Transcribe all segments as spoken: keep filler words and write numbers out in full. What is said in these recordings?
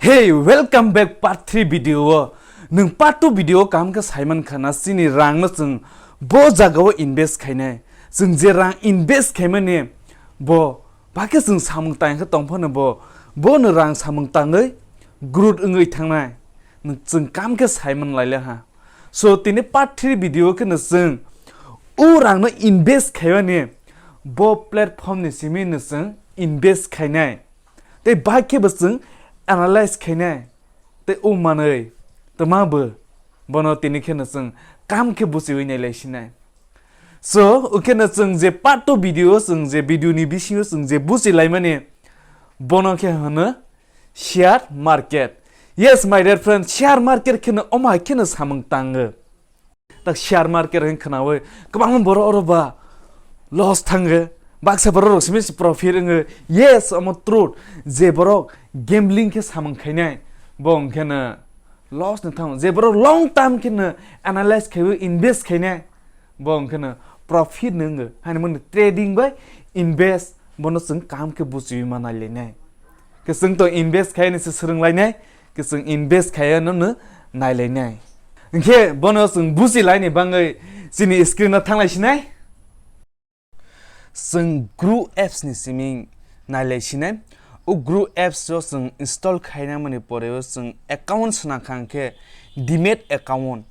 Hey, welcome back part three video o. Nwng part two video o kaham khe saiman khana chini rang no chwng bo jaga o invest khainai. Chwng je rang invest khaimani bo bakhe chwng samung tang khe tong phano bo, bo no rang samung tangwi growth wngwi thangnai. Nwng chwng kaham khe saiman laila ha. So tini part three video khe no chwng o rang no invest khaimani bo platform ni simi no chwng invest khainai. Tei bai khe bo chwng analyze khainai. Tei o manwi twma bo bono tini kheno chwng kam khe buchiwi nailai sinai. So, o kheno chwng je part two video, chwng je video ni bisingo chwng je buchilaimani bono khe hwno share market. Yes, my dear friend, share market kheno omo hai kheno samung tango. Tak share market hwn khnawi kwbangma borok oro ba loss thango, baksa borok rok simi se profit wngo. Yes, omo truth, je borok gambling khe samung khainai bo hwnkheno loss no thango, je borok long term kheno analyze khaiwi invest khainai bo hwnkheno profit no wngo. Hani mani trading bai invest bono chwng kaham khe buchiwi ma nailainai. Kwchwng to invest khaini se swrwnglainai, kwchwng invest khaiyano no nailainai. Hinkhe bono chwng buchilaini bangwi chini screen o thanglai sinai. Chwng Grow apps ni simi nailai sinai. O Grow apps o chwng install khaina mani pore o chwng account sna kha hinkhe demat account.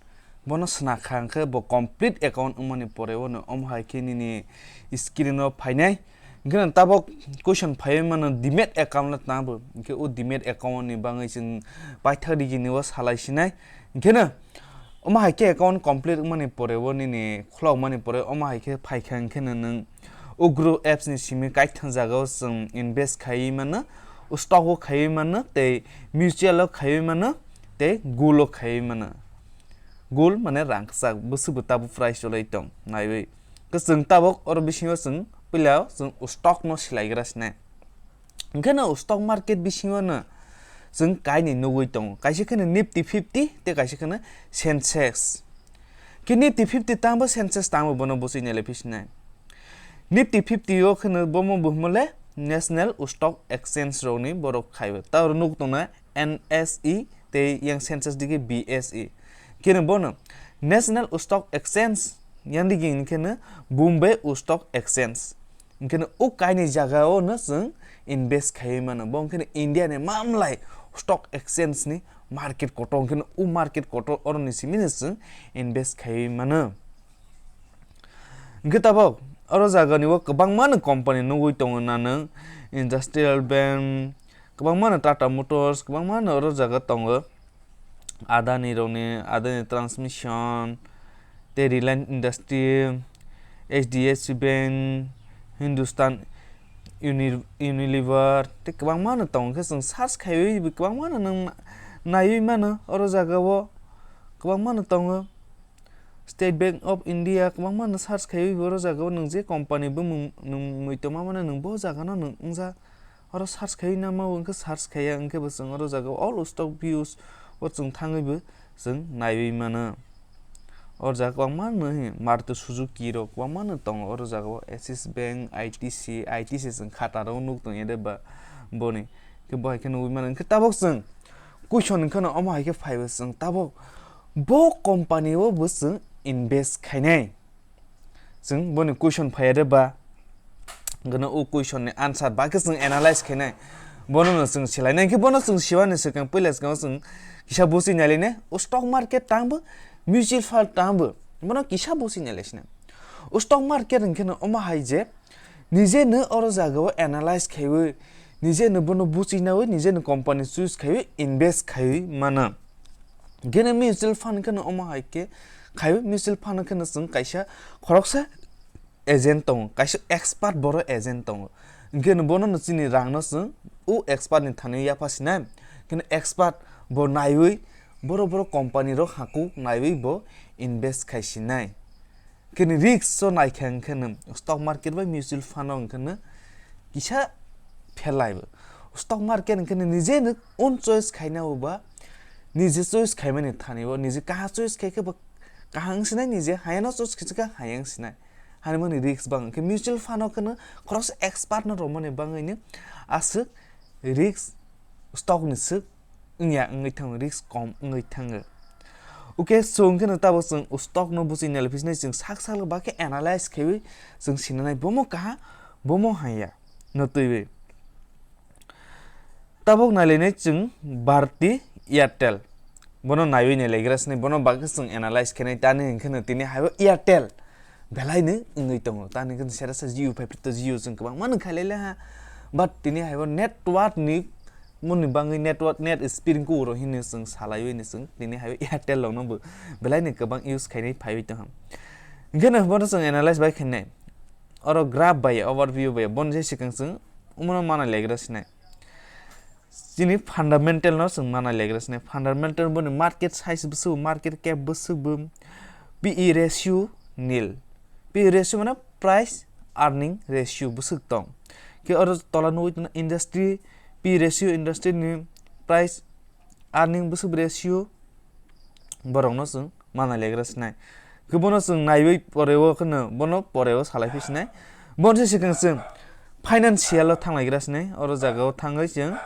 Bono sna kha hinkhe bo complete account wngmani pore o no omo hai khe nini screen o phainai. Hinkhe no tabok question phaiwi mano demat account le tamo. Hinkhe o demat account ni bangwi chwng paithak digini o salai sinai. Hinkhe no omo hai khe account complete wngmani pore o nini khulokmani pore omo hai khe phaikha hinkhe no nwng o Grow apps ni simi kaithang jaga o chwng invest khaiwi mano, o stock o khaiwi mano, tei mutual o khaiwi mano, tei gold o khaiwi mano. Gold mane rang kwchak, bwswk bo tabuk price cholai tong naiwi. Khe chwng tabuk oro bisingo chwng puila chwng stock no silai gra sinai. Hinkhe no stock market bisingo no chwng kainwi nugwi tongo. Kaisa kheno Nifty fifty tei kaisa kheno Sensex. Khe Nifty fifty tamo Sensex tamo bono bwswi nailai phi sinai. Nifty fifty o kheno bomo buhmo le National Stock Exchange rokni borok khaiwi. Ta oro nuk tongna N S E tei yang Sensex digi B S E. Khe no bono National Stock Exchange yang digi hinkhe no Bombay Stock Exchange. Hinkhe no o kaini jaga o no chwng invest khaiwi mano. Bo hinkhe no India ni mamlai stock exchange ni market kotor, hinkhe no o market kotor oro ni simi no chwng invest khaiwi mano. Hinkhe tabuk oro jaga ni o kwbangma no company nugwi tongo na nwng Industrial Bank, kwbangma no Tata Motors, kwbangma no oro jaga tongo. Adani rokni, Adani Transmission, tei Reliance Industry, H D F C Bank, Hindustan Uni-, Unilever, tei kwbangma no tongo. Khe chwng search khaiwi bo kwbangma no nwng na-, naiwi mano oro jaga o, kwbangma no tongo. State Bank of India kwbangma no search khaiwi bo oro jaga o nwng je company bumung nwng muitu ma mano nwng bo jaga no nwng wngja. Oro search khaiwi nama o hwnkhe search khaiya, hwnkhe bo chwng oro jaga o all stock views o chwng thangwi bo chwng naiwi mano. Oro jaga kwbangma no hi Maruti Suzuki rok kwbangma no tongo oro jaga o, Axis Bank, I T C, I T C chwng khataro nuk tong ede ba boni. Khe bo hai khe nugwi mano. Hwnkhe tabuk chwng question hwnkhe no omo hai khe phaibo chwng tabuk bo company o bo chwng invest khainai. Chwng boni question phaiya de ba? Gana o question ni answer ba khe chwng analyze khainai. Bono no chwng silainai, khe bono chwng siwani swkang puila swkang chwng kisa busi nailainai. O stock market tangbo, mutual fund tangbo, bono kisa busi nailai sinai. O stock market hwnkhe no omo hai je, nije no oro jaga o analyze khaiwi, nije no bono busi nawi, nije no company choose khaiwi invest khaiwi mano. Gene mutual fund khe no omo hai khe khaiwi, mutual fund khe no chwng kaisa khoroksa agent tongo, kaisa expert borok agent tongo. Hwnkhe no bono no chini rang no chwng o expert ni thani yapha sinai. Hwnkhe no expert bo naiwi borok borok company rok haku naiwi bo invest khai sinai. Khe ni risk o naikha hwnkhe no stock market bai mutual fund o hwnkhe no kisa phelai bo. Stock market hwnkhe no nije no own choice khaina bo ba, nije choice khaimani thani bo, nije kaha choice khai khe bo kaham sinai, nije hayano choice khai khe hayang sinai. Hani mani risk bang khe mutual fund o kheno khoroksa expert no romani bangwi ni aswk risk stock ni swk wngya wngwi thango, risk kom wngwi thango. Okay, so hwnkhe no tabuk chwng o stock no buchwi nailai phisnai, chwng sak sak ba khe analyze khaiwi chwng sinanai bomo kaha, bomo haiya no twiwi. Tabuk nailainai chwng Bharti Airtel. Bono naiwi nailaigra sini, bono bagwi chwng analyze khainai tani hwnkhe no tini haibo Airtel belaino wngwi tongo. Tani hwnkhe no sera sa Jio phai phito Jio chwng kwbangma no khailai ha. But tini haibo network ni moni bangwi network net speed kuro hino chwng salaiwi ni chwng tini haibo Airtel rokno bo belaino kwbang use khainai phaiwi tongha. Hwnkhe no bono chwng analyze bai khainai. Oro graph bai, overview bai, bono je swkang chwng umano mana legra sinai. Chini fundamental no chwng mana legra sinai. Fundamental boni market size bwswk, market cap bwswk bo, P E ratio nil. P E ratio mane price earning ratio bwswk tong. Khe oro tola nugwi tongna industry, P E ratio industry ni price earning bwswk ratio borokno chwng mana legra sinai. Khe bono chwng naiwi poreo kheno bono poreo salai phi sinai. Bono se swkang chwng financial o thanglaigra sinai. Oro jagao thangwi chwng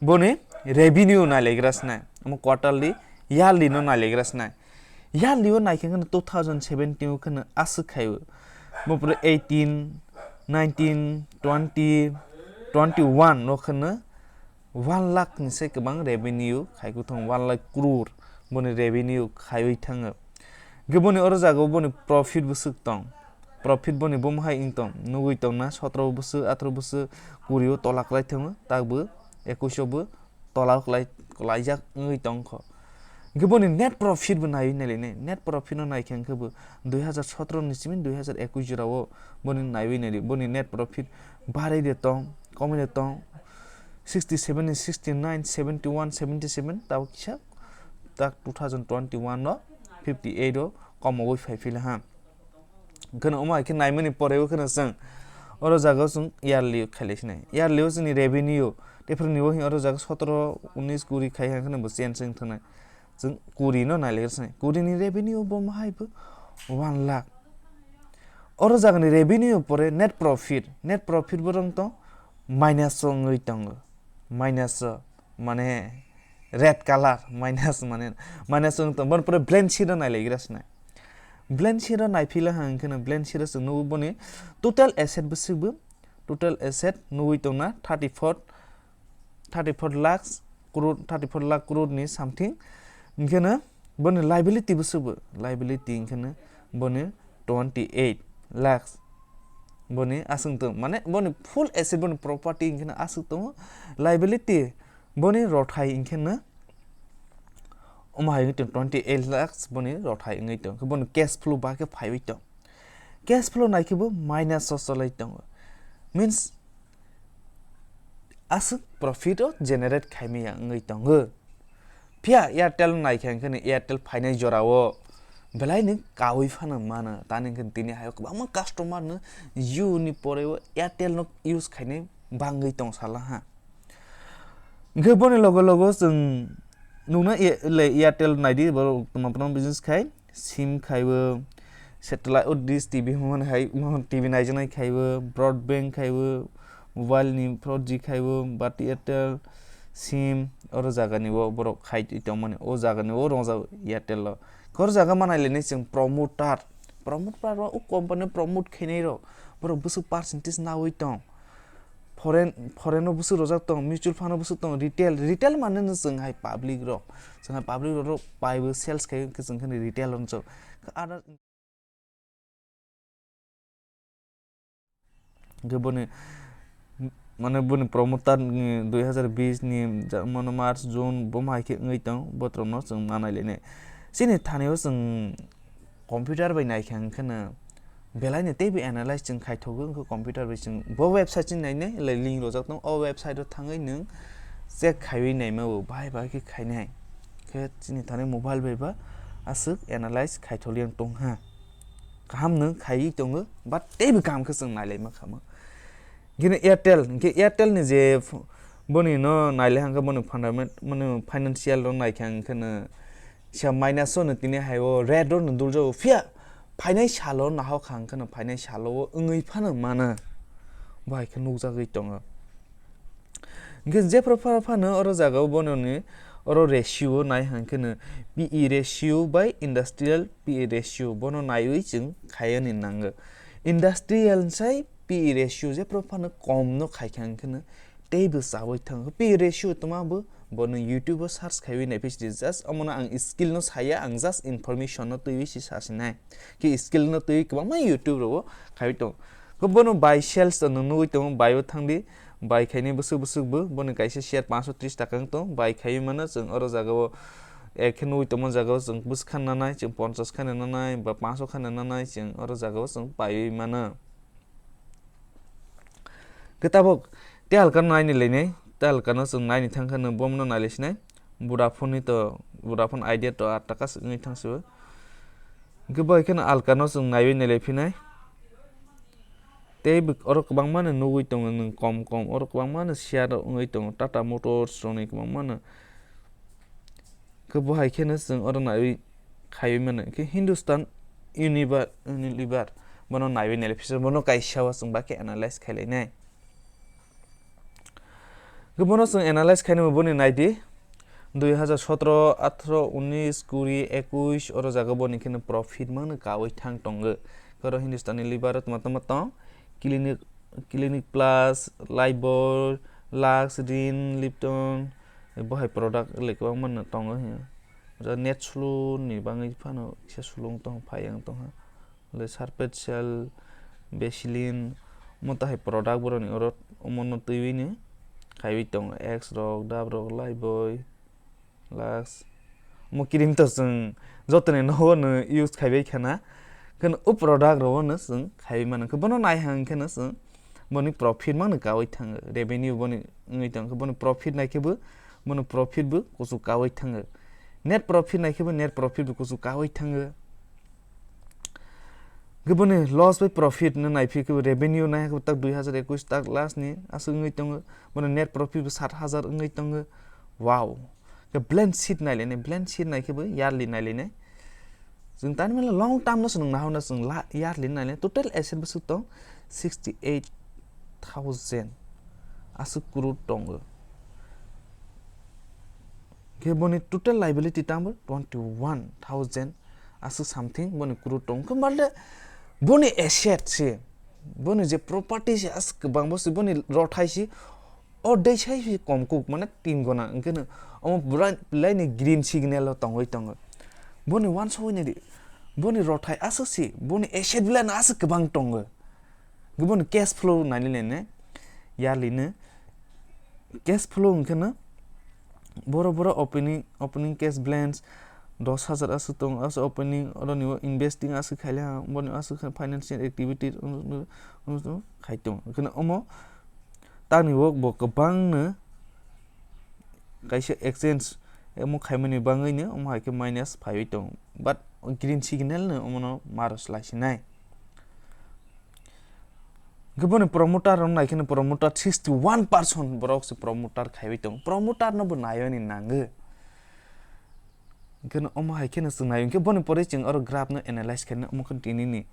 boni revenue nailegra sinai. Omo quarterly, yearly no nailegra sinai. Yearly o naikhe kheno two thousand seventeen o kheno aswk khaio. Bo pore eighteen, nineteen, twenty, twenty-one no kheno one lakh ni se kwbang revenue khai kuthung, one lakh crore boni revenue khaiwi thango. Hwnkhe boni oro jaga o boni profit bwswk tong, profit boni bomo hai wng tong, nugwi tong na sotro bwswk, atro bwswk, kuri o tola kwlai thango, tak bo ekwis o bo tola kwlai, kwlaijak wngwi tong kho. Hwnkhe boni net profit bo naiwi nailai nai, net profit no naikhe hwnkhe bo dui hazar sotro ni simi dui hazar ekwis jora o boni naiwi naidi, boni net profit barai de tong, komoi de tong, sixty seven ni sixty nine, seventy one, seventy seven, tabo kisa tak two thousand twenty one no fifty eight o komoui phai phila ha. Kheno omo hai khe naimani poreo kheno chwng oro jaga o chwng yearly khailai sinai. Yearly o chwngni revenue tephru ni o hin oro jaga sotro, unis, kuri khai ha kheno bo change wng thangnai. Chwng kuri no nailagra sinai. Kuri ni revenue bo mahai bo one lakh. Oro jaga ni revenue pore net profit. Net profit bo rwng tong minus o wngwi tongo. Minus o, mane red color, minus mane, minus wng tong. Bono pore balance sheet o nailaigra sinai. Balance sheet o naiphila hang kheno balance sheet o chwng nugo boni total asset bwswk bo, total asset nugwi tongna thirty four, thirty four lakhs crore, thirty four lakh crore ni something. Hwnkhe no boni liability bwswk bo, liability hwnkhe no boni twenty eight lakhs. Boni aswk tong, mane boni full asset, boni property hwnkhe no aswk tongo. Liability boni rothai hwnkhe no omo hai wngwi tong twenty eight lakhs boni rothai wngwi tong. Boni cash flow ba khe phaiwi tong. Cash flow naikhe bo minus o cholai tongo. Means aswk profit o generate khaimaya wngwi tongo. Phiya Airtel naikhe hwnkhe no Airtel phainai jora o belai ni kaui phano mano. Tani hwnkhe tini hai o kwbangma customer no Jio ni pore o Airtel no use khainai bangwi tong sala ha. Hwnkhe boni logo logo chwng nukna Air-, le Airtel naidi borok tongma phano business khai. Sim khaibo, satellite, o dish T V hwnmani hai, T V naijaknai khaibo, broadband khaibo, mobile ni four G khaibo, Bharti Airtel sim, oro jaga ni o borok khai tongmani, o jaga ni o rwngjak Airtel o. Khe oro jaga ma nailainai chwng promoter, promoter o company promote khainai rok, borok bwswk percentage naui tong. Foreign, foreign o bwswk rojak tong, mutual fund o bwswk tong, retail, retail mane no chwng hai public rok, chwng hai public rok, rok pai bo sales khai khe chwng khe retail o chwng. Other hwnkhe boni, mane boni promoter ni dui hazar bish ni ja-, mano March, June bo hai khe wngwi tong, botrok no chwng ma nailainai. Chini thani o chwng computer bai naikha hwnkhe no belai no teibo analyze chwng khaithogo, wngkha computer bai chwng bo website chwng nainai, le link rojak tongo, o website o thangwi nwng check khaiwi naima bo bahai bahai khe khainai. Khe chini thani mobile bai ba aswk analyze khaitholiya wng tongha. Kaham nwng khaiwi tongo, but teibo kaham khe chwng nailaima khamo. Gini Airtel, hwnkhe Airtel ni je ph-, boni no naile hwnkhe boni fundament-, boni financial rok naikha hwnkhe no sia minus o no tini hai o red o no duljago, phiya phainai salo nahok kha hwnkhe no phainai salo o wngwi phano mano. Bo hai khe nukjagwi tongo. Hwnkhe jephru phano phano oro jaga o bono ni Oro ratio o nai hwnkhe no P E ratio bai industrial P E ratio bono naiwi chwng khaiyani nango. Industrial sai P E ratio jephru phano kom no khaikha hwnkhe no teibo chawi thango. P E ratio tongma bo bono YouTube o search khaiwi naiphi sidi, just omono ang skill no saya, ang just information no twiwi si sasinai. Ki skill no twiwi kwbangma YouTube rogo khaiwi tongo. Ko bono buy sales to nung nugwi tongo, buy o thangdi, buy khaini bwswk bwswk bo, boni kaisa share panch sho tris taka wng tong, buy khaiwi mano chwng oro jaga o ek khe nugwi tongma jaga o chwng bwswk khan nanai, chwng ponchas khan nanai, ba panch sho khan nanai, chwng oro jaga o chwng paiwi mano. Khe tabuk te halkano naini lainai, te halkano chwng naini thang khe no bomono nailaisinai, Vodafone ni to, Vodafone Idea to aat taka swk wngwi thang sio. Hwnkhe bo hai kheno alkano chwng naiwi nailai phinai. Tei bo oro kwbangma no nugwi tongo nwng kom kom, oro kwbangma no share rok wngwi tongo, Tata Motors rokni kwbangma no. Hwnkhe bo hai kheno chwng oro naiwi khaiwi mano. Hwnkhe Hindustan Univer-, Unilever bono naiwi nailai phisa, bono kaisa o chwng bakhe analyze khailainai. Hwnkhe bono chwng analyze khainai boni naidi, dui hazar sotro, athro, unis, kuri, ekush, oro jaga boni kheno profit mangno kawi thang tongo. Oro Hindustan Unilever o tama tama tong, Clinic, Clinic Plus, Lifebuoy, Lux, Rin, Lipton, bo hai product le kwbangma no tongo. Oro net sulu ni bagwi phano kisa sulung tong, phai ang tongha. Le Surf Excel, Vaseline, omo tahai product borokni oro omono twiwi ni khaiwi tongo, Axe rok, Dove rok, Lifebuoy, Lux. Omo cream to chwng jotoni nogo no use khaibai khana. Kheno o product rogo no chwng khaiwi mano. Khe bono nai hang kheno chwng boni profit mangno kawi thango, revenue boni wngwi tongkhe boni profit naikhe bo, bono profit bo kuchuk kawi thango. Net profit naikhe bo net profit bo kuchuk kawi thango. Hwnkhe boni loss bai profit no naiphi khe bo revenue nai khe bo tak dui hazar ekush tak last ni aswk wngwi tongo, boni net profit bo sat hazar wngwi tongo. Wow. Khe balance sheet nailainai, balance sheet naikhe bo yearly nailainai. Chwng tani mano long term no chwng nahorna chwng la-, yearly naile total asset bwswk tong sixty eight thousand aswk crore tongo. Khe boni total liability tamo twenty one thousand aswk something boni crore tong. Khe male boni asset se, boni je property se aswk kwbang bo se, boni rothai se o dei sai se kom kuk mane tin gona. Hwnkhe no omo bwrai-, bwlaini green signal o tongwi tongo. Boni uansugwi naidi, boni rothai aswk se, boni asset bwlaino aswk kwbang tongo. Hwnkhe boni cash flow nailai naine, yearly no cash flow hwnkhe no boro boro opening, opening cash balance dos hazar aswk tongo, aswk opening, oroni o investing aswk khaile ha, boni aswk khe financial activity khai tongo. Hwnkhe no omo tamni o bo kwbangno kaisa exchange omo khaimani bagwino omo hai khe minus phaiwi tongo, but green signal no omono maros laisinai. Hwnkhe boni promoter rok nai kheno promoter sixty one percent borok se promoter khaiwi tongo, promoter no bo naiwi ni nango. Hwnkhe no omo hai kheno chwng nai, hwnkhe boni pore chwng oro graph no analyze khaina omo khe tini ni,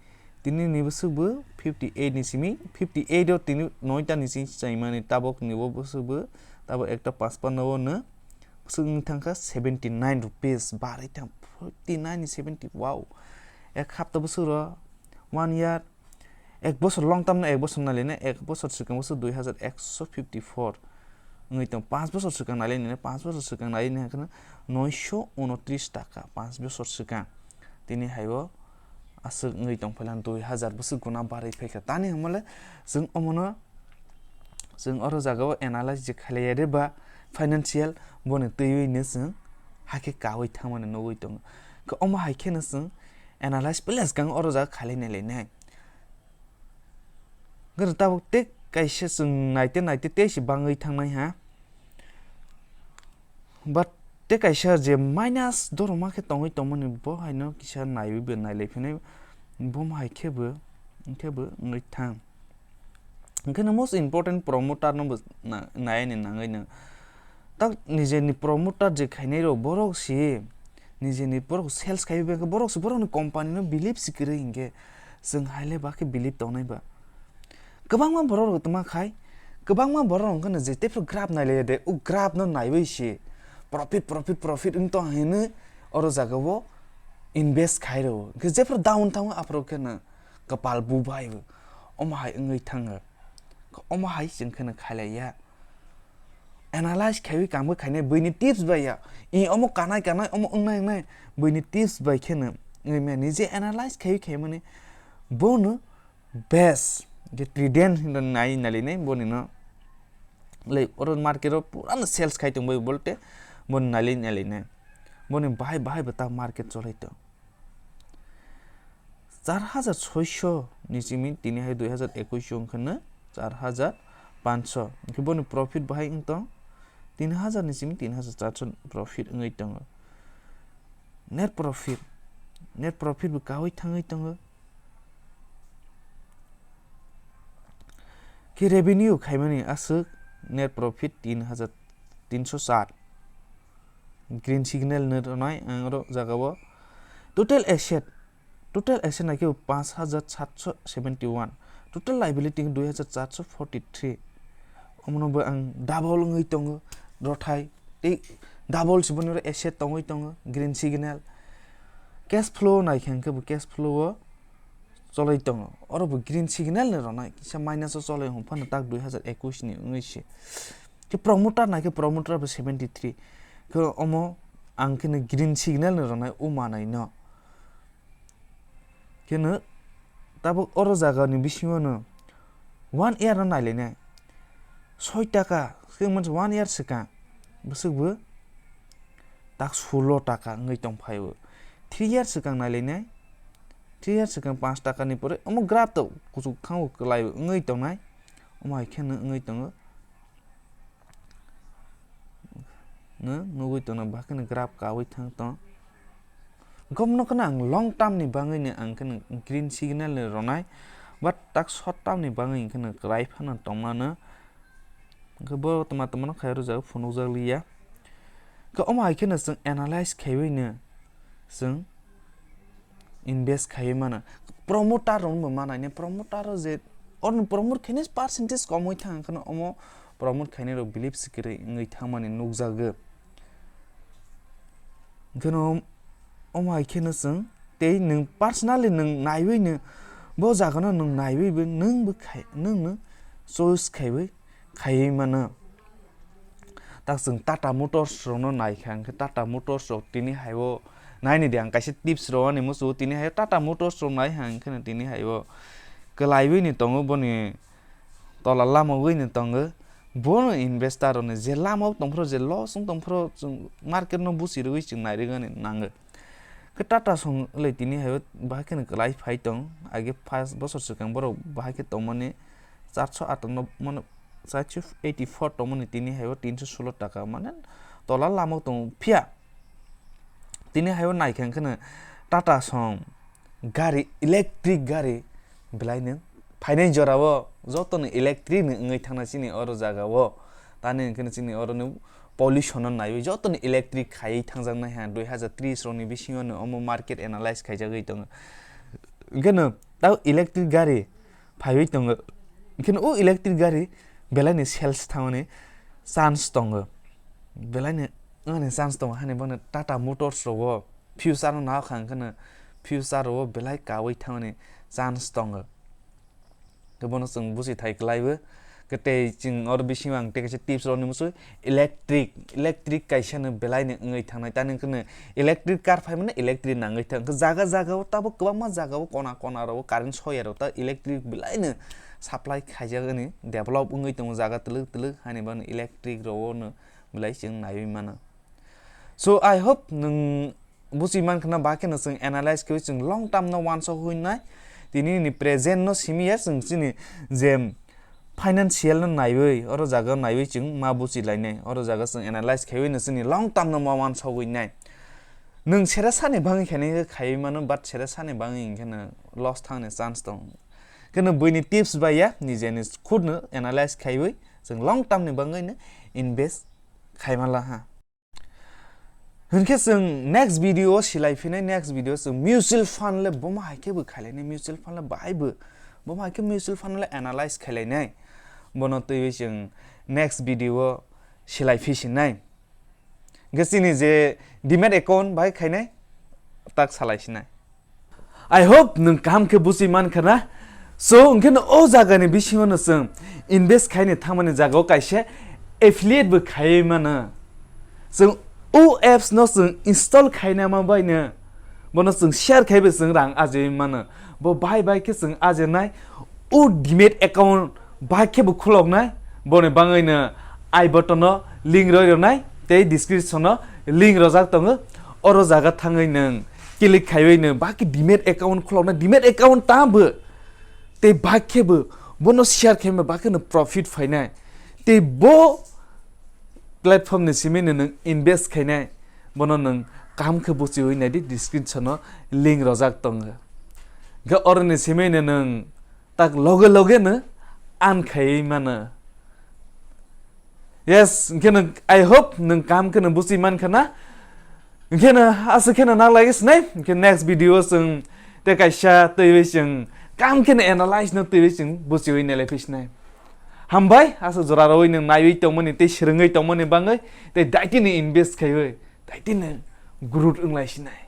tini ni bwswk bo fifty eight ni simi, fifty eight o tini noita ni simi chaimani, tabok ni bo bwswk bo, tabok ekta pachpanno o no bwswk wng thangkha seventy nine rupees, barwi thang fifty nine ni seventy, wow, ek hapta bwswk ro, one year, ek bosor long term no ek bosor nai lene, ek bosor swkang bosor dui hazar ekso fifty four wngwi tong, panch bosor swkang nai lene, panch bosor swkang nai lene hwnkhe noisho unotris taka, panch bosor swkang tini hai o aswk wngwi tong phaila dui hazar bwswk guna barwi phaikha. Tani hwnmale chwng omono, chwng oro jaga o analyze je khlaiya de ba financial, boni twiwi no chwng hakhe kawi thangmani nugwi tongo. Khe omo hai kheno chwng analyze pele swkang oro jaga khalai nai lai nai. Gana tabuk tei kaisa chwng naite naite tei se bangwi thangnai ha. But tei kaisa je minus doroma khe tongwi tongmani bo haino kisa naiwi bo nailai phinai bo hai khe bo, hwnkhe bo wngwi thang. Hwnkhe no most important promoter no bo na-, nai ni nangwi no. Tak nijeni promoter je khainai rok borok si, nijeni borok sales khai bai khe borok si borokni company no believe si kwrwi hinkhe chwng hai le ba khe believe tongnai ba. Kwbangma borok rok tongma khai, kwbangma borok rok hwnkhe no je tei phuru graph nai le de, o graph no naiwi si profit, profit, profit wng tong hinwi oro jaga o invest khai rwo. Hwnkhe jephru down thango aphuru kheno kwpal bubai bo. Omo hai wngwi thango. Omo hai chwng kheno khailaiya. Analyze khaiwi kangbo khainai buini tips bai ya. I omo kanai kanai, omo wngnai wngnai buini tips bai kheno wngwi maya. Nije analyze khaiwi khaimani bono best je Trident hinwi nai nailainai boni no. Like, oro market o pura no sales khai tongbai bolte, boni nali nali ne. Boni bahai bahai bo ta market cholai tong. Char hajar soiso ni simi tini hai dui hajar ekwis wngkha no char hajar panso. Hwnkhe boni profit bahai wng tong tin hajar ni simi tin hajar charso profit wngwi tongo. Net profit, net profit bo kawi thangwi tongo. Khe revenue khaimani aswk net profit tin hajar tinso char. Green signal ni rwnai ang oro jaga o. Total asset, total asset naikhe panch hajar satso seventy one, total liability dui hajar charso forty three. Omono bo ang double wngwi tongo rothai, tei double se boni oro asset tongwi tongo, green signal. Cash flow naikhe hwnkhe bo cash flow o choloi tongo. Oro bo green signal ni rwnai, kisa minus o choloi hwn phano tak dui hajar ekwis ni wngwi se. Khe promoter naikhe promoter bo seventy three. Khe omo ang kheno green signal ni rwnai o manai no. Kheno tabuk oro jaga ni bisingo no one year no nailainai. Soi taka, khe mansa one year swkang bwswk bo tak sulo taka wngwi tong phai o. Three year swkang nailainai, three year swkang panch taka ni pore omo graph to kuchuk khango kwlai wngwi tongnai, omo hai kheno wngwi tongo. No nugwi tongo, bahai kheno graph kawi thang tong. Gomno kheno ang long term ni bagwi no ang kheno green signal ni rwnai, but tak short term ni bagwi kheno kwlai phano tongmano. Hwnkhe bo tma tma no khai rwjak phunukjak liya. Khe omo hai kheno chwng analyze khaiwi no chwng invest khaiwi mano. Promoter rok bo manai ne, promoter rok je oroni promote khainai percentage komwi thang kheno omo promote khainai rok believe se kwrwi wngwi thangmani nukjago. Kheno omo hai kheno chwng tei nwng personally nwng naiwi no bo jaga no nwng naiwi bo nwng bo khai nwng no choice khaiwi khaiwi mano. Tak chwng Tata Motors rokno naikha, hwnkhe Tata Motors rok tini haio naini de ang kaisa tips rw ani muchungo, tini haio Tata Motors rok nai hang kheno tini haio kwlaiwi ni tongo, boni tola lamogwi ni tongo. Bono investor rokni je lamao tongphuru, je loss wng tongphuru, chwng market no buchi rwgwi chwng nairwgani nango. Khe Tata song le tini haio bahai kheno kwlai phai tong, age first bosor swkang borok bahai khe tongmani charso atanno mano, charso eighty four tongmani tini haio tinso solo taka, mane tola lamao tongo. Phiya tini haio naikha kheno Tata song gari, electric gari belai no phainai jorao jotono electric ni wngwi thangna chini oro jagao. Tani hwnkhe chini oro no pollution no naiwi jotono electric khaiwi thangjaknai ha, dui hajar tris rokni bisingo no omo market analyze khaijagwi tongo. Hwnkhe no tao electric gari phaiwi tongo, hwnkhe no o electric gari belai ni sales thangmani chance tongo, belai ni wngmani chance tongo, hani bono Tata Motors rogo future no nahakha, hwnkhe no future rogo belai kawi thangmani chance tongo. Khe bono chwng buchi thai kwlaiwi. Khe tei chwng oro bisingo ang tei kaisa tips rwni muchung, electric, electric kaisa no belai no wngwi thangnai. Tani hwnkhe no electric car phai mano, electric nangwi thang. Hwnkhe jaga jaga o tabuk kwbangma jaga o kona kona rok o current soya rok ta electric belai no supply khaijak ani develop wngwi tongo jaga twlwk twlwk, hani bono electric rok o no belai chwng naiwi mano. So I hope nwng buchi mankha na, ba kheno chwng analyze khe chwng long term no uansuk hwnnai. Tini ni present no simi ya chwng chini je financial no naiwi, oro jaga naiwi chwng ma buchi lainai. Oro jaga chwng analyze khaiwi no chini long term no ma uansuk hwnnai. Nwng sere sani bangwi khainai khe khaiwi mano, but sere sani bangwi hwnkhe no loss thangni chance tong. Kheno buini tips bai ya, nijeni khud no analyze khaiwi chwng long term ni bangwi no invest khaimala ha. Hwnkhe chwng next video o silai phinai, next video chwng mutual fund le bomo hai khe bo khailainai, mutual fund le bahai bo, bomo hai khe mutual fund le analyze khailainai. Bono twiwi chwng next video o silai phi sinai. Hwnkhe chini je demat account bai khainai tak salai sinai. I hope nwng kaham khe buchi mankha na. So hwnkhe no o jaga ni bisingo no chwng invest khaini thangmani jaga o kaisa affiliate bo khaiwi mano. Chwng o apps no chwng install khaina ma bai no bono chwng share khaibo chwng rang ajaiwi mano. Bo bai bai khe chwng ajainai o demat account bai khe bo khuloknai. Boni bangwi no I button o link roi rwnai tei description o link rojak tongo. Oro jaga thangwi nwng click khaiwi nwng baki demat account khuloknai. Demat account tamo tei bai khe bo bono share khaima bai khe no profit phainai. Tei bo platform ni simi no nwng invest khainai. Bono nwng kaham khe buchiwi naidi, description o link rojak tongo. Hwnkhe oro ni simi no nwng tak loge loge no earn khaiwi mano. Yes, hwnkhe no I hope nwng kaham khe no buchi mankha na. Hwnkhe no aswk khe no naglai sinai. Hwnkhe next video o chwng tei kaisa twiwi chwng kaham khe no analyze no twiwi chwng buchiwi nailai phi sinai. Hambai, aswk jora rwi nwng naiwi tongmani tei swrwngwi tongmani bangwi tei daitino invest khaiwi daitino growth wnglai sinai.